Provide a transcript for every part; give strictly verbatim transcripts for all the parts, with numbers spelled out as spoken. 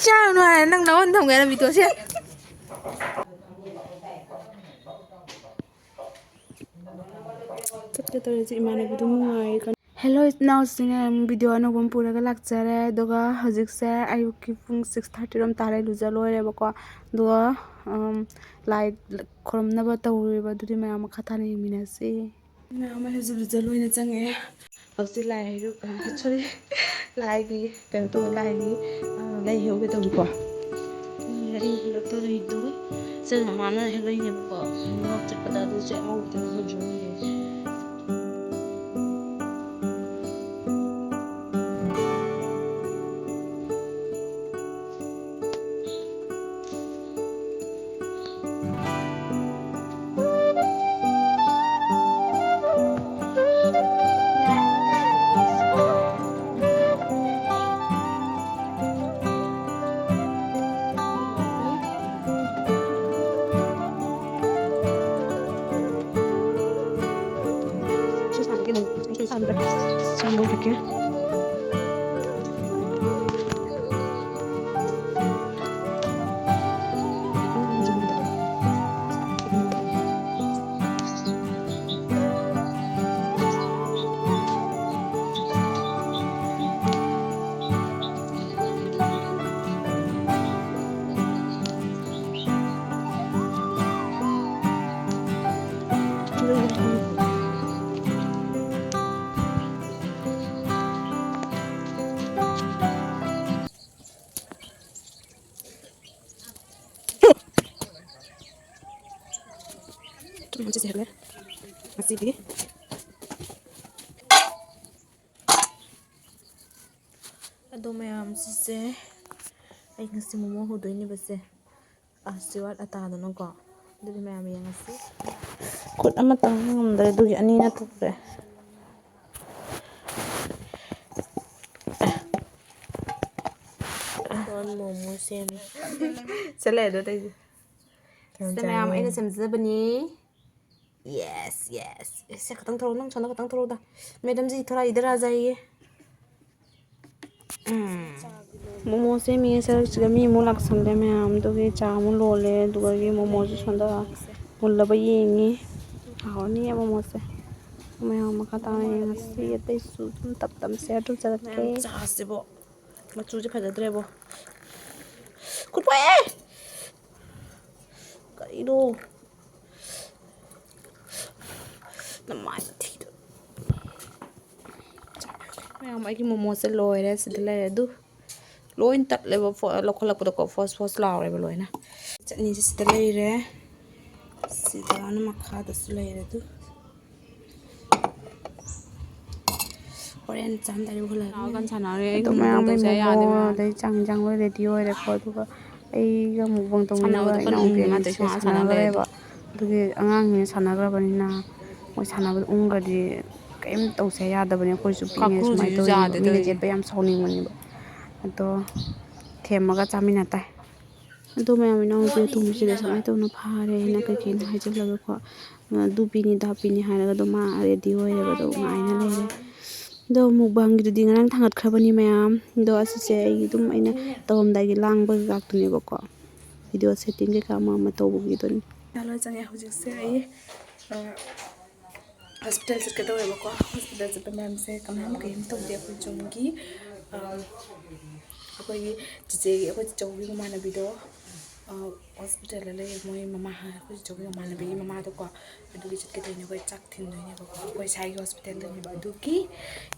ꯆꯥꯔꯨꯅꯨ ꯍꯥꯏꯔꯦ, ꯅꯪ ꯅꯉꯣꯟꯗ ꯊꯝꯒꯦ ꯍꯥꯏꯔ ꯚꯤꯗꯤꯑꯣꯁꯦ꯫ ꯆꯠꯀꯦ ꯇꯧꯔꯤꯁꯦ ꯏꯃꯥꯟꯅꯕꯤꯗꯨ ꯉꯥꯏ꯫ ꯍꯦꯜꯂꯣ ꯏꯆꯤꯟ ꯏꯅꯥꯎꯁꯤꯡ, ꯚꯤꯗꯤꯑꯣ ꯑꯅꯧꯕ ꯑꯃ ꯄꯨꯔꯒ ꯂꯥꯛꯆꯔꯦ꯫ ꯑꯗꯨꯒ ꯍꯧꯖꯤꯛꯁꯦ ꯑꯌꯨꯛꯀꯤ ꯄꯨꯡ ꯁꯤꯛꯁ ꯊꯥꯔꯇꯤ ꯔꯣꯝ ꯇꯥꯔꯦ, ꯂꯨꯖ ꯂꯣꯏꯔꯦꯕꯀꯣ꯫ ꯑꯗꯨꯒ, ꯎꯝ, ꯂꯥꯏ ꯈꯨꯔꯨꯝꯅꯕ ꯇꯧꯔꯤꯕ, ꯑꯗꯨꯗꯤ ꯃꯌꯥꯝ ꯃꯈꯥ ꯇꯥꯅ ꯌꯦꯡꯃꯤꯟꯅꯁꯤ꯫ ꯃꯌꯥꯝ ꯑꯃ ꯍꯧꯖꯤꯛ ꯂꯨꯖ ꯂꯣꯏꯅ ꯆꯪꯉꯛꯑꯦ꯫ ꯍꯧꯖꯤꯛ ꯂꯥꯏ ꯍꯩꯔꯨꯛ, ꯑ, ꯁꯣꯔꯤ, ꯂꯥꯏꯒꯤ ꯀꯩꯅꯣ ꯇꯧꯕ, ꯂꯥꯏꯒꯤ, ꯑ, ꯂꯩ ꯍꯩꯍꯧꯒꯦ ꯇꯧꯔꯤꯀꯣ꯫ ꯂꯩ ꯍꯩꯔꯨꯛꯇꯣ ꯂꯩꯗꯣ ꯁꯤ ꯃꯃꯥꯅ ꯍꯦꯛꯂꯛꯏꯅꯦꯕꯀꯣ꯫ ꯉꯥ ꯆꯠꯄꯗ ꯑꯗꯨ ꯆꯦꯛ ꯍꯧꯗꯅ ꯍꯨꯟꯗ꯭ꯔꯣ ꯍꯌꯦꯡ꯫ ꯉꯁꯤꯗꯤ ꯑꯗꯣ ꯃꯌꯥꯝꯁꯤꯁꯦ ꯑꯩ ꯉꯁꯤ ꯃꯣꯃꯣ ꯍꯧꯗꯣꯏꯅꯦꯕ ꯁꯦ꯫ ꯑꯥꯁꯤꯔꯋꯥꯗ ꯑꯇꯥꯗꯨꯅꯀꯣ꯫ ꯑꯗꯨꯗꯤ ꯃꯌꯥꯝ ꯌꯦꯡꯉꯁꯤ꯫ ꯈꯨꯠ ꯑꯃꯇꯪ ꯉꯝꯗ꯭ꯔꯦ, ꯑꯗꯨꯒꯤ ꯑꯅꯤ ꯅꯠꯇ꯭ꯔꯦ꯫ ꯀꯣꯔꯟ ꯃꯣꯃꯣ ꯁꯦꯝꯃꯤ꯫ ꯆꯠꯂꯦ ꯑꯗꯣ ꯑꯇꯩꯗꯤ꯫ ꯀꯌꯥꯝ ꯁꯤꯗ ꯃꯌꯥꯝ ꯆꯥꯒꯦ? ꯑꯩꯅ ꯁꯦꯝꯖꯕꯅꯤ꯫ Yes, yes꯫ ꯑꯦ, ꯁꯦ ꯈꯇꯪ ꯊꯧꯔꯣ, ꯅꯪ ꯁꯣꯝꯗ ꯈꯇꯪ ꯊꯧꯔꯣꯗ꯫ ꯃꯦꯗꯝꯖꯤ ꯊꯣꯔꯥ ꯏꯙꯔ ꯑꯥ ꯖꯥꯏꯌꯦ꯫ ꯃꯣꯃꯣ ꯁꯦꯝꯃꯤꯉꯩ ꯁꯔꯨꯛꯁꯤꯗ ꯃꯤ ꯑꯃꯨꯛ ꯂꯥꯛꯁꯜꯂꯦ ꯃꯌꯥꯝ꯫ ꯑꯗꯨꯒꯤ ꯆꯥ ꯑꯃꯨꯛ ꯂꯣꯜꯂꯦ꯫ ꯑꯗꯨꯒꯒꯤ ꯃꯣꯃꯣꯁꯨ ꯁꯣꯝꯗ ꯃꯨꯜꯂꯕ ꯌꯦꯡꯉꯤ꯫ ꯍꯥꯎꯔꯅꯤ ꯃꯣꯃꯣꯁꯦ꯫ ꯃꯌꯥꯝ ꯃꯈꯥ ꯇꯥꯅ ꯌꯦꯡꯉꯁꯤ꯫ ꯑꯇꯩꯁꯨ ꯑꯗꯨꯝ ꯇꯞ ꯇꯞꯅ ꯁꯤꯌꯔ ꯇꯧꯖꯔꯛꯀꯦ꯫ ꯃꯌꯥꯝ ꯆꯥꯁꯤꯕꯣ꯫ ꯃꯆꯨꯁꯦ ꯐꯖꯗ꯭ꯔꯦꯕꯣ꯫ ꯈꯨꯠ ꯄꯣꯛꯑꯦ! ꯀꯔꯤꯅꯣ? ꯅꯃꯥꯏ ꯃꯊꯤꯗꯣ꯫ ꯃꯌꯥꯝ, ꯑꯩꯒꯤ ꯃꯣꯃꯣꯁꯦ ꯂꯣꯏꯔꯦ꯫ ꯁꯤꯗ ꯂꯩꯔꯦ ꯑꯗꯨ꯫ ꯂꯣꯏ ꯇꯠꯂꯦꯕ ꯐꯣ-, ꯂꯧꯈꯠꯂꯛꯄꯗꯀꯣ꯫ ꯐꯣꯁ ꯐꯣꯁ ꯂꯥꯎꯔꯦꯕ ꯂꯣꯏꯅ꯫ ꯆꯠꯅꯤꯁꯦ ꯁꯤꯗ ꯂꯩꯔꯦ꯫ ꯁꯤꯗꯅ ꯃꯈꯥꯗꯁꯨ ꯂꯩꯔꯦ ꯑꯗꯨ꯫ ꯍꯣꯔꯦꯟ ꯆꯥꯝꯗꯥꯏꯗ ꯄꯨꯈꯠꯂꯛꯑꯒꯦ꯫ ꯂꯥꯛꯑꯀꯥꯟ ꯁꯥꯟꯅꯔꯦ꯫ ꯑꯩ ꯑꯗꯨ ꯃꯌꯥꯝ ꯇꯧꯁꯦ ꯃꯣꯃꯣ ꯌꯥꯗꯦ ꯃꯌꯥꯝ꯫ ꯑꯗꯩ ꯆꯥꯡ ꯌꯦꯟꯁꯥꯡ ꯂꯣꯏ ꯔꯦꯗꯤ ꯑꯣꯏꯔꯦꯀꯣ꯫ ꯑꯗꯨꯒ ꯑꯩꯒ ꯃꯨꯛꯕꯥꯡ ꯇꯧꯃꯤꯟꯅꯕ ꯁꯥꯟꯅꯕꯗꯣ ꯀꯟꯅ ꯎꯪꯉꯤ, ꯃꯥ ꯏꯅꯥꯎꯄꯤꯗꯨꯅ ꯇꯧꯏꯁꯦ ꯃꯥ ꯁꯥꯟꯅ ꯁꯥꯟꯅꯈ꯭ꯔꯦꯕ꯫ ꯂꯩꯔꯦ꯫ ꯑꯗꯨꯒꯤ ꯑꯉꯥꯡꯁꯤꯡꯅ ꯁꯥꯟꯅꯈ꯭ꯔꯕꯅꯤꯅ ꯃꯣꯏ ꯁꯥꯟꯅꯕꯗꯣ ꯎꯪꯈ꯭ꯔꯗꯤ ꯀꯔꯤꯝ ꯇꯧꯁꯦ ꯌꯥꯗꯕꯅꯦ꯫ ꯑꯩꯈꯣꯏꯁꯨ ꯄꯤꯛꯏꯉꯩ ꯀꯥꯀꯨꯁꯤꯁꯨ ꯁꯨꯃꯥꯏꯅ ꯇꯧꯔꯤꯅꯦꯕ꯫ ꯌꯥꯗꯦ ꯃꯤꯅ ꯇꯧꯔꯤꯁꯦ꯫ ꯆꯦꯠꯄ ꯌꯥꯝ ꯁꯥꯎꯅꯤꯡꯕꯅꯦꯕ꯫ ꯑꯗꯣ ꯊꯦꯝꯃꯒ ꯆꯥꯃꯤꯟꯅ ꯇꯥꯏ꯫ ꯑꯗꯣ ꯃꯌꯥꯝ ꯏꯅꯥꯎꯅꯨꯄꯤ ꯑꯇꯣꯝꯕꯤꯁꯤꯗ ꯁꯨꯃꯥꯏꯅ ꯇꯧꯅ ꯐꯥꯔꯦ ꯍꯥꯏꯅ ꯀꯩꯀꯩꯅꯣ ꯍꯥꯏꯖꯤꯜꯂꯒꯀꯣ, ꯑꯗꯨ ꯄꯤꯅꯤ ꯑꯗꯥ ꯄꯤꯅꯤ ꯍꯥꯏꯔꯒ ꯑꯗꯨꯝ ꯃꯥ ꯔꯦꯗꯤ ꯑꯣꯏꯔꯦꯕ, ꯑꯗꯣ ꯉꯥꯏꯅ ꯂꯩꯔꯦ꯫ ꯑꯗꯣ ꯃꯨꯛꯕꯥꯡꯒꯤꯗꯨꯗꯤ ꯉꯔꯥꯡ ꯊꯥꯡꯒꯠꯈ꯭ꯔꯕꯅꯤ ꯃꯌꯥꯝ꯫ ꯑꯗꯣ ꯑꯁꯤꯁꯦ ꯑꯩꯒꯤ ꯑꯗꯨꯝ ꯑꯩꯅ ꯇꯧꯔꯝꯗꯥꯏꯒꯤ ꯂꯥꯡꯕ ꯀꯩꯀꯥꯗꯨꯅꯦꯕꯀꯣ꯫ ꯚꯤꯗꯤꯑꯣ ꯁꯦꯠꯇꯤꯡ ꯀꯩꯀꯥ ꯑꯃ ꯑꯃ ꯇꯧꯕꯒꯤꯗꯨꯅꯤ꯫ ꯂꯣꯏ ꯆꯪꯉꯦ꯫ ꯍꯧꯖꯤꯛꯁꯦ ꯑꯩ, ꯑ, ꯍꯣꯁꯄꯤꯇꯥꯜ ꯆꯠꯀꯗꯧꯔꯦꯕꯀꯣ꯫ ꯍꯣꯁꯄꯤꯇꯥꯜ ꯆꯠꯄ ꯃꯔꯝꯁꯦ ꯀꯅꯥꯝ ꯀꯔꯤꯝ ꯇꯧꯗꯦ꯫ ꯑꯩꯈꯣꯏ ꯆꯨꯝꯒꯤ, ꯑ, ꯑꯩꯈꯣꯏꯒꯤ ꯆꯤꯆꯦꯒꯤ, ꯑꯩꯈꯣꯏ ꯆꯤꯆꯧꯒꯤ ꯃꯃꯥꯟꯅꯕꯤꯗꯣ, ꯑ, ꯍꯣꯁꯄꯤꯇꯥꯜꯗ ꯂꯩ꯫ ꯃꯣꯏ ꯃꯃꯥ, ꯑꯩꯈꯣꯏ ꯆꯤꯆꯧꯒꯤ ꯃꯃꯥꯟꯅꯕꯤꯒꯤ ꯃꯃꯥꯗꯣꯀꯣ, ꯑꯗꯨꯒꯤ ꯆꯠꯀꯗꯣꯏꯅꯦ꯫ ꯑꯩꯈꯣꯏ ꯆꯥꯛ ꯊꯤꯟꯗꯣꯏꯅꯦꯕꯀꯣ꯫ ꯑꯩꯈꯣꯏ ꯁ꯭ꯋꯥꯏꯒꯤ ꯍꯣꯁꯄꯤꯇꯥꯜꯗꯅꯦꯕ꯫ ꯑꯗꯨꯒꯤ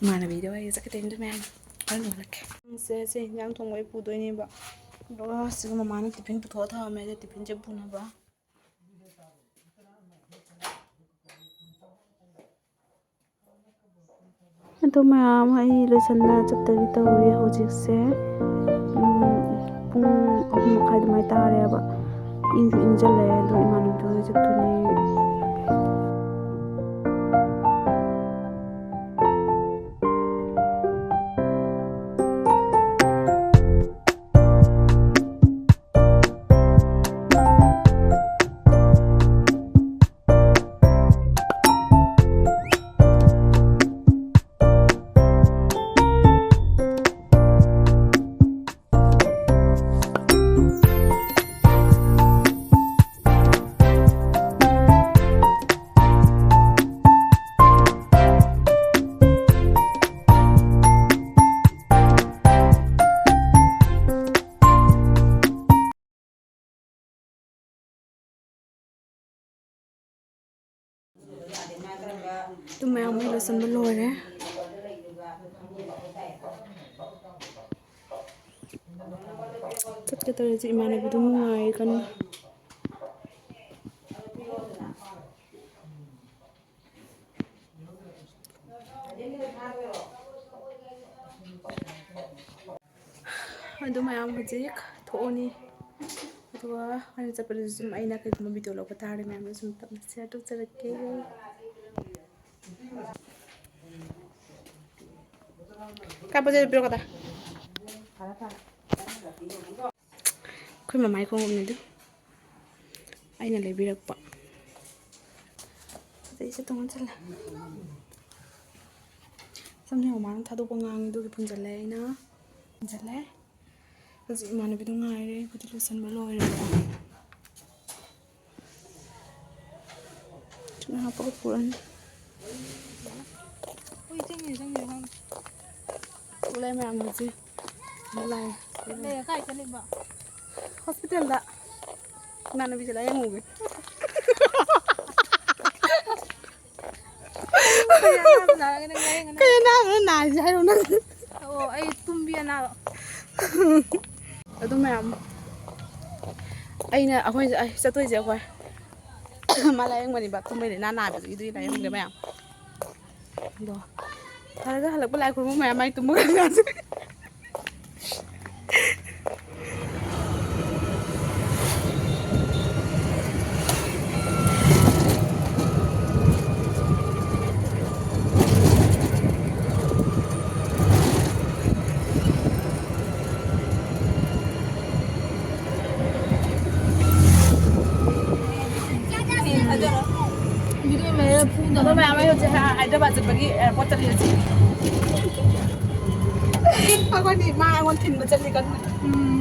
ꯏꯃꯥꯟꯅꯕꯤꯗꯣ ꯑꯩꯒ ꯆꯠꯀꯗꯣꯏꯅꯦ꯫ ꯑꯗꯨ ꯃꯌꯥꯝ ꯍꯣꯔꯦꯟ ꯎꯅꯔꯛꯀꯦ꯫ ꯁꯦ, ꯁꯦ ꯏꯟꯖꯥꯡ ꯊꯣꯡꯕꯩ ꯄꯨꯗꯣꯏꯅꯦꯕ꯫ ꯑꯗꯨꯒ ꯁꯤꯒ ꯃꯃꯥꯅ ꯇꯤꯐꯤꯟ ꯄꯨꯊꯣꯛꯑ ꯊꯝꯃꯝꯃꯦ꯫ ꯑꯗ ꯇꯤꯐꯤꯟꯁꯦ ꯄꯨꯅꯕ꯫ ꯑꯗꯣ ꯃꯌꯥꯝ, ꯑꯩ ꯂꯣꯏꯁꯟꯅ ꯆꯠꯇꯒꯤ ꯇꯧꯔꯤ ꯍꯧꯖꯤꯛꯁꯦ꯫ ꯎꯝ, ꯄꯨꯡ ꯑꯍꯨꯝ ꯃꯈꯥꯏ ꯑꯗꯨꯃꯥꯏꯅ ꯇꯥꯔꯦꯕ꯫ ꯏꯪꯁꯨ ꯏꯪꯁꯤꯜꯂꯛꯑꯦ꯫ ꯑꯗꯣ ꯏꯃꯥꯟꯅꯕꯤꯗꯣ ꯍꯣꯏ ꯆꯠꯇꯣꯏꯅꯦ꯫ ꯑꯃꯨꯛ ꯂꯣꯏꯁꯤꯟꯕ ꯂꯣꯏꯔꯦ꯫ ꯆꯠꯀꯦ ꯇꯧꯔꯤꯁꯦ ꯏꯃꯥꯟꯅꯕꯤꯗꯨ ꯉꯥꯏꯔꯤ ꯀꯟꯅ꯫ ꯑꯗꯨ ꯃꯌꯥꯝ ꯍꯧꯖꯤꯛ ꯊꯣꯛꯑꯅꯤ꯫ ꯑꯗꯨꯒ ꯑꯩꯅ ꯆꯠꯄꯗꯁꯨ ꯁꯨꯝ ꯑꯩꯅ ꯀꯩꯒꯨꯝꯕ ꯚꯤꯗꯤꯑꯣ ꯂꯧꯕ ꯇꯥꯔꯗꯤ ꯃꯌꯥꯝꯗ ꯁꯨꯝ ꯇꯞꯅ ꯁꯤꯌꯔ ꯇꯧꯖꯔꯛꯀꯦ꯫ ꯀꯥꯏ ꯄꯣꯠ ꯆꯩ ꯄꯤꯔꯛꯑꯣ ꯀꯗꯥ? ꯑꯩꯈꯣꯏ ꯃꯃꯥꯏ ꯈꯣꯡꯎꯞꯅꯤꯗꯨ ꯑꯩꯅ ꯂꯩꯕꯤꯔꯛꯄ꯫ ꯑꯗꯩꯁꯦ ꯇꯣꯡꯉꯥꯟ ꯆꯜꯂꯦ꯫ ꯁꯝꯅ ꯃꯃꯥꯡ ꯊꯥꯗꯣꯛꯄ ꯉꯥꯡꯉꯤ ꯑꯗꯨꯒꯤ ꯄꯨꯟꯁꯤꯜꯂꯦ ꯑꯩꯅ꯫ ꯄꯨꯟꯁꯤꯜꯂꯦ꯫ ꯍꯧꯖꯤꯛ ꯏꯃꯥꯟꯅꯕꯤꯗꯣ ꯉꯥꯏꯔꯦ꯫ ꯑꯩꯈꯣꯏꯗꯤ ꯂꯣꯏꯁꯤꯟꯕ ꯂꯣꯏꯔꯦꯕꯀꯣ꯫ ꯆꯨꯝꯅ ꯍꯥꯞꯄꯒ ꯄꯨꯔꯅꯤ꯫ ꯍꯣꯏ, ꯆꯪꯉꯤꯔ ꯆꯪꯉꯤꯔ ꯈꯪꯗꯦ꯫ ꯊꯣꯛꯂꯛꯑꯦ ꯃꯌꯥꯝ ꯍꯧꯖꯤꯛ꯫ ꯂꯥꯛꯑꯦ꯫ ꯂꯩꯔ ꯀꯥꯏ ꯆꯠꯂꯤꯕ? ꯍꯣꯁꯄꯤꯇꯥꯜꯗ꯫ ꯏꯃꯥꯟꯅꯕꯤꯁꯦ ꯂꯥꯏꯌꯦꯡꯉꯨꯒꯦ꯫ ꯀꯩ ꯑꯅꯥꯕ ꯅꯥꯔꯒꯦ ꯅꯪ ꯂꯥꯏꯌꯦꯡꯉ ꯅꯪ? ꯀꯩ ꯑꯅꯥꯕꯅꯣ ꯅꯥꯔꯤꯁꯦ ꯍꯥꯏꯔꯛꯑꯣ ꯅꯪ? ꯑꯣ, ꯑꯩ ꯇꯨꯝꯕꯤ ꯑꯅꯥꯕ꯫ ꯑꯗꯨ ꯃꯌꯥꯝ ꯑꯩꯅ, ꯑꯩꯈꯣꯏ, ꯑꯩ ꯆꯠꯇꯣꯏꯁꯦ ꯑꯩꯈꯣꯏ ꯃꯥ ꯂꯥꯏꯌꯦꯡꯕꯅꯦꯕ, ꯇꯨꯝꯕꯩ ꯂꯥꯏꯅꯥ ꯅꯥꯕꯗꯨꯒꯤ, ꯑꯗꯨꯒꯤ ꯂꯥꯏꯌꯦꯡꯕꯅꯦ ꯃꯌꯥꯝ꯫ ꯑꯗꯣ ꯐꯔꯒ ꯍꯜꯂꯛꯄ ꯂꯥꯏ ꯈꯨꯔꯨꯝꯕ ꯃꯌꯥꯝ ꯑꯩ ꯇꯨꯝꯕ ꯀꯥꯟꯗ꯫ ꯑꯗꯣ ꯃꯌꯥꯝ ꯑꯩ ꯍꯧꯖꯤꯛ ꯍꯥꯏꯗ꯭ꯔꯕꯥꯗ ꯆꯠꯄꯒꯤ ꯑꯦꯌꯥꯔꯄꯣꯔꯠ ꯆꯠꯂꯤ ꯍꯧꯖꯤꯛ꯫ ꯑꯩꯈꯣꯏꯅꯤ ꯃꯥ ꯑꯩꯉꯣꯟꯗ ꯊꯤꯟꯕ ꯆꯠꯂꯤ ꯀꯟꯅ꯫ ꯎꯝ꯫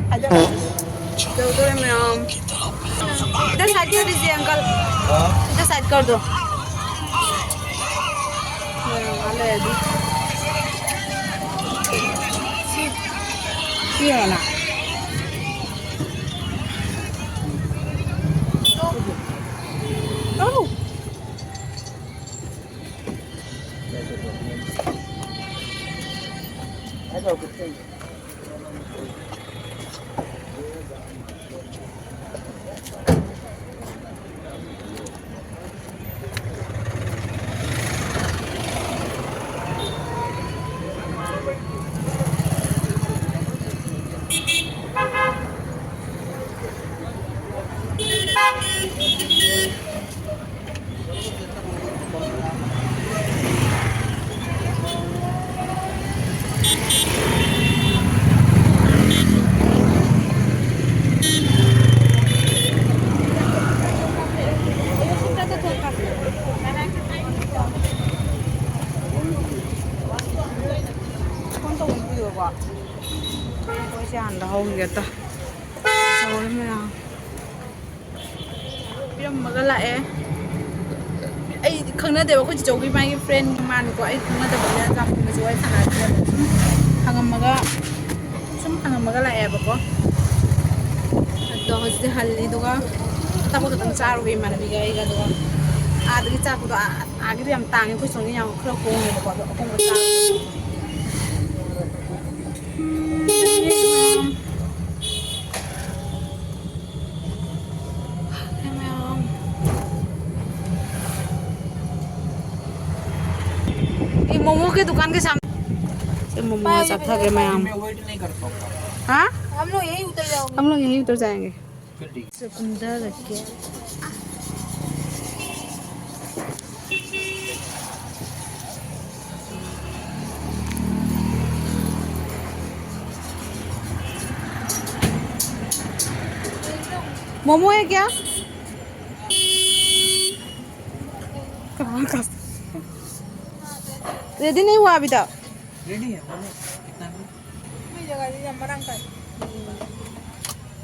ꯍꯥꯏꯗ꯭ꯔꯕꯥꯗ ꯌꯧꯗꯣꯔꯦ ꯃꯌꯥꯝ꯫ इधर साइड कर दीजिए अंकल। इधर साइड कर दो। ꯃꯌꯥꯝ ꯑꯥ ꯂꯩꯔꯗꯤ꯫ ꯁꯤ ꯌꯦꯡꯉꯣꯅ꯫ ꯇꯧ꯫ ꯐꯣꯟ ꯇꯧꯕꯤꯌꯣꯀꯣ꯫ ꯑꯩꯈꯣꯏꯁꯦ ꯍꯥꯟꯅ ꯂꯧꯍꯧꯈꯤꯒꯦ ꯇ꯫ ꯁꯧꯔꯦ ꯃꯌꯥꯝ꯫ ꯄꯤꯔꯝꯃꯒ ꯂꯥꯛꯑꯦ꯫ ꯑꯩꯗꯤ ꯈꯪꯅꯗꯦꯕ, ꯑꯩꯈꯣꯏ ꯆꯤꯆꯧꯒꯤ ꯃꯥꯒꯤ ꯐ꯭ꯔꯦꯟ ꯃꯥꯅꯤꯀꯣ꯫ ꯑꯩ ꯈꯪꯅꯗꯕꯅꯤꯅ ꯆꯥꯛꯀꯨꯝꯕꯁꯨ ꯋꯥꯔꯤ ꯁꯥꯟꯅꯗꯦꯕ꯫ ꯁꯨꯝ ꯍꯪꯉꯝꯃꯒ, ꯁꯨꯝ ꯍꯪꯉꯝꯃꯒ ꯂꯥꯛꯑꯦꯕꯀꯣ꯫ ꯑꯗꯣ ꯍꯧꯖꯤꯛꯇꯤ ꯍꯜꯂꯤ, ꯑꯗꯨꯒ ꯑꯆꯥꯄꯣꯠ ꯈꯛꯇꯪ ꯆꯥꯔꯨꯒꯦ ꯏꯃꯥꯟꯅꯕꯤꯒ ꯑꯩꯒ꯫ ꯑꯗꯨꯒ ꯑꯥꯗꯒꯤ ꯆꯥꯛꯄꯗꯣ, ꯑꯥ-, ꯑꯥꯒꯤꯗꯣ ꯌꯥꯝ ꯇꯥꯡꯉꯦ, ꯑꯩꯈꯣꯏ ꯁꯣꯝꯒꯤ ꯌꯥꯝ ꯈꯔ ꯍꯣꯡꯉꯦꯕꯀꯣ꯫ ꯑꯗꯣ ꯑꯍꯣꯡꯕ ꯆꯥꯔꯨꯒꯦ꯫ ꯃꯣꯃꯣ ꯀꯤ ꯗꯨꯀꯥꯟ ꯀꯤ ꯁꯥꯝ-, ꯁꯤ ꯃꯣꯃꯣ ꯆꯥꯊꯈ꯭ꯔꯦ ꯃꯌꯥꯝ꯫ ꯍꯥ? हम लोग यहीं उतर जाओगे। हम लोग यहीं उतर जाएंगे। ꯁꯤ ꯀꯨꯝꯊꯔꯛꯀꯦ꯫ मोमो है क्या? कहाँ का? रेडी नहीं हुआ अभी तक। रेडी है, बोलो, कितना है?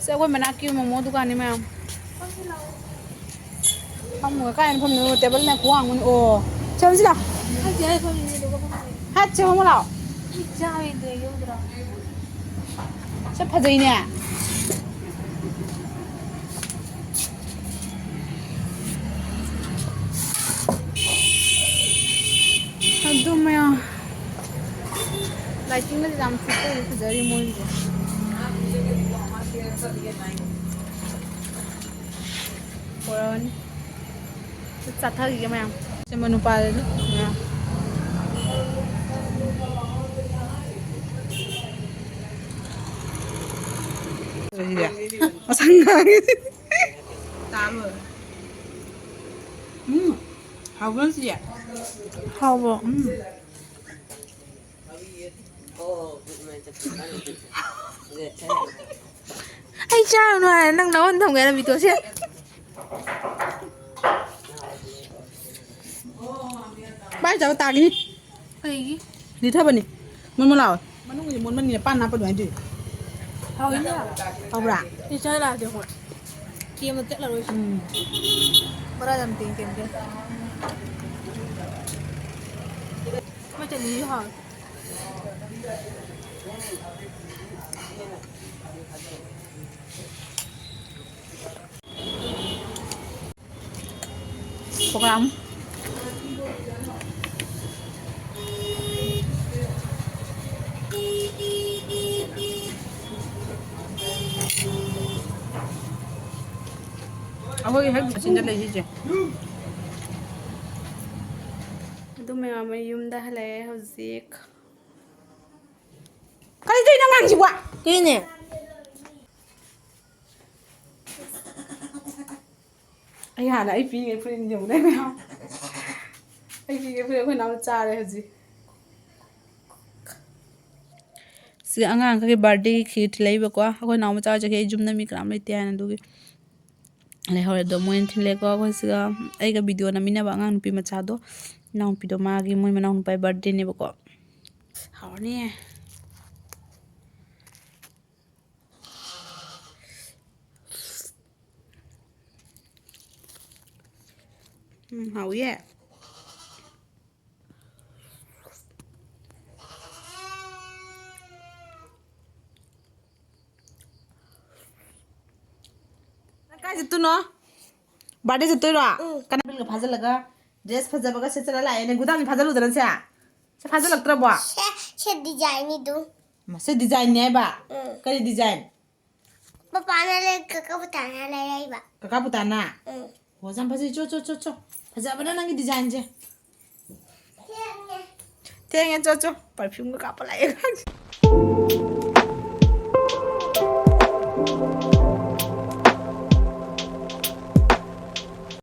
ꯁꯦ ꯑꯩꯈꯣꯏ ꯃꯅꯥꯛꯀꯤ ꯃꯣꯃꯣ ꯗꯨꯀꯥꯟꯅꯤ ꯃꯌꯥꯝ꯫ ꯐꯝꯃꯨ, ꯀꯥꯏꯅ ꯐꯝꯃꯤꯅꯣ? ꯇꯦꯕꯜꯅ ꯈꯨꯋꯥꯡ ꯑꯃꯅꯤ꯫ ꯑꯣ, ꯁꯦ ꯍꯧꯖꯤꯛ ꯂꯥꯎ꯫ ꯍꯠ, ꯁꯦ ꯐꯝꯃꯨ ꯂꯥꯎ꯫ ꯁꯦ ꯐꯖꯩꯅꯦ꯫ ꯑꯗꯨ ꯃꯌꯥꯝ꯫ Lightingꯒꯁꯦ ꯌꯥꯝ ꯐꯖꯩ, ꯐꯖꯔꯤ ꯃꯣꯏꯒꯤꯁꯦ꯫ ꯄꯣꯔꯛꯑꯅꯤ꯫ ꯆꯥꯊꯈꯤꯒꯦ ꯃꯌꯥꯝ꯫ ꯁꯤꯃ ꯅꯨꯄꯥꯗꯗꯤ ꯃꯌꯥꯝ꯫ ꯃꯁꯪ ꯉꯥꯡꯉꯤ꯫ ꯎꯝ, ꯍꯥꯎꯕ꯭ꯔꯣ ꯆꯤꯆꯦ? ꯍꯥꯎꯕ꯭ꯔꯣ? ꯎꯝ꯫ ꯑꯩ ꯆꯥꯔꯨꯅꯨ ꯍꯥꯏꯔꯦ, ꯅꯪ ꯅꯉꯣꯟꯗ ꯊꯝꯒꯦ ꯍꯥꯏꯅ ꯕꯤꯇꯣꯁꯦ꯫ ꯃꯥꯏ ꯆꯥꯕ ꯇꯥꯈꯤꯅꯤ꯫ ꯀꯩꯒꯤ? ꯂꯤꯊꯕꯅꯤ꯫ ꯃꯣꯟ ꯃꯣꯟ ꯂꯥꯎꯋꯦ꯫ ꯃꯅꯨꯡꯒꯤꯗꯤ ꯃꯣꯟ ꯃꯅꯤꯅ ꯄꯥꯟ ꯍꯥꯞꯄ ꯑꯗꯨꯃꯥꯏꯅ ꯇꯧꯏ꯫ ꯍꯥꯎꯋꯤꯅꯦ꯫ ꯍꯥꯎꯕ꯭ꯔꯥ? ꯑꯩ ꯆꯥ ꯂꯥꯛꯑꯗꯤ ꯑꯩꯈꯣꯏ ꯀꯦꯝ ꯑꯃ ꯆꯠꯂꯔꯣꯏꯁꯦ꯫ ꯎꯝ꯫ ꯕꯣꯔꯥ ꯌꯥꯝ ꯇꯦꯡ ꯇꯦꯡ ꯇꯦꯡ꯫ ꯃꯣꯏ ꯆꯠꯅꯤꯡꯉꯤ ꯍꯥꯎꯋꯦ꯫ ꯄꯀꯣꯔꯥ ꯑꯃ꯫ ꯑꯩꯈꯣꯏꯒꯤ ꯍꯦꯛ ꯃꯆꯤꯟꯗ ꯂꯩ ꯁꯤꯁꯦ꯫ ꯑꯗꯨ ꯃꯌꯥꯝ ꯑꯃ ꯌꯨꯝꯗ ꯍꯜꯂꯛꯑꯦ ꯍꯧꯖꯤꯛ꯫ ꯀꯔꯤ ꯇꯧꯔꯤꯅꯣ ꯑꯉꯥꯡꯁꯤꯕꯣ? ꯀꯩꯅꯦ? ꯑꯩ ꯍꯥꯟꯅ ꯑꯩ ꯄꯤꯔꯤꯉꯩ ꯐꯨꯔꯤꯠ ꯌꯦꯡꯉꯨꯅꯦ ꯃꯌꯥꯝ꯫ ꯑꯩ ꯄꯤꯔꯤꯉꯩ ꯐꯨꯔꯤꯠ ꯑꯩꯈꯣꯏ ꯅꯥꯎꯅ ꯆꯥꯔꯦ ꯍꯧꯖꯤꯛ꯫ ꯁꯤꯗ ꯑꯉꯥꯡꯈꯩꯒꯤ ꯕꯥꯔꯗꯦꯒꯤ ꯈꯤꯔ ꯊꯤꯜꯂꯛꯏꯕꯀꯣ꯫ ꯑꯩꯈꯣꯏ ꯅꯥꯎ ꯃꯆꯥ ꯆꯠꯈꯤ, ꯑꯩ ꯌꯨꯝꯗ ꯃꯤ ꯀꯅꯥꯝ ꯂꯩꯇꯦ ꯍꯥꯏꯅ ꯑꯗꯨꯒꯤ ꯂꯩꯍꯧꯔꯦ꯫ ꯑꯗꯣ ꯃꯣꯏꯅ ꯊꯤꯜꯂꯦꯀꯣ꯫ ꯑꯩꯈꯣꯏ ꯁꯤꯒ ꯑꯩꯒ ꯚꯤꯗꯤꯑꯣ ꯅꯝꯃꯤꯟꯅꯕ ꯑꯉꯥꯡ ꯅꯨꯄꯤ ꯃꯆꯥꯗꯣ, ꯏꯅꯥꯎꯅꯨꯄꯤꯗꯣ, ꯃꯥꯒꯤ ꯃꯣꯏ ꯃꯅꯥꯎ ꯅꯨꯄꯥꯒꯤ ꯕꯥꯔꯗꯦꯅꯦꯕꯀꯣ꯫ ꯍꯥꯎꯔꯅꯤꯌꯦ꯫ ꯎꯝ, ꯍꯥꯎꯋꯤꯌꯦ꯫ ꯅꯪ ꯀꯥꯏ ꯆꯠꯇꯣꯏꯅꯣ? ꯕꯥꯔꯗꯦ ꯆꯠꯇꯣꯏꯔꯣ? ꯎꯝ꯫ ꯀꯅꯥ ꯕꯤꯜꯒ ꯐꯥꯖꯤꯜꯂꯒ ꯗ꯭ꯔꯦꯁ ꯐꯖꯕꯒ ꯁꯦꯠꯆꯜꯂ ꯂꯥꯛꯑꯦ? ꯅꯪ ꯒꯨꯗꯥꯡꯗꯤ ꯐꯥꯖꯜꯂꯨꯗꯅ ꯁꯦ? ꯁꯦ ꯐꯥꯖꯜꯂꯛꯇ꯭ꯔꯕꯣ? ꯁꯦ, ꯁꯦ ꯗꯤꯖꯥꯏꯟꯅꯤꯗꯨ꯫ ꯃꯁꯤ ꯗꯤꯖꯥꯏꯟꯅꯦ ꯍꯥꯏꯕ? ꯎꯝ꯫ ꯀꯔꯤ ꯗꯤꯖꯥꯏꯟ? ꯄꯄꯥꯅ ꯂꯩ ꯀꯀꯥ ꯄꯇꯥꯅ ꯂꯩꯔꯛꯏꯕ꯫ ꯀꯀꯥ ꯄꯨꯇꯥꯅ? ꯎꯝ꯫ ꯑꯣ, ꯌꯥꯝ ꯐꯖꯩ꯫ ꯆꯣ, ꯆꯣ, ꯆꯣ, ꯆꯣ꯫ ꯐꯖꯕꯅ ꯅꯪꯒꯤ ꯗꯤꯖꯥꯏꯟꯁꯦ꯫ ꯊꯦꯡꯉꯦ꯫ ꯊꯦꯡꯉꯦ, ꯆꯣ, ꯆꯣ꯫ ꯄꯔꯐ꯭ꯌꯨꯝꯒ ꯀꯥꯞꯄ ꯂꯥꯛꯑꯦ꯫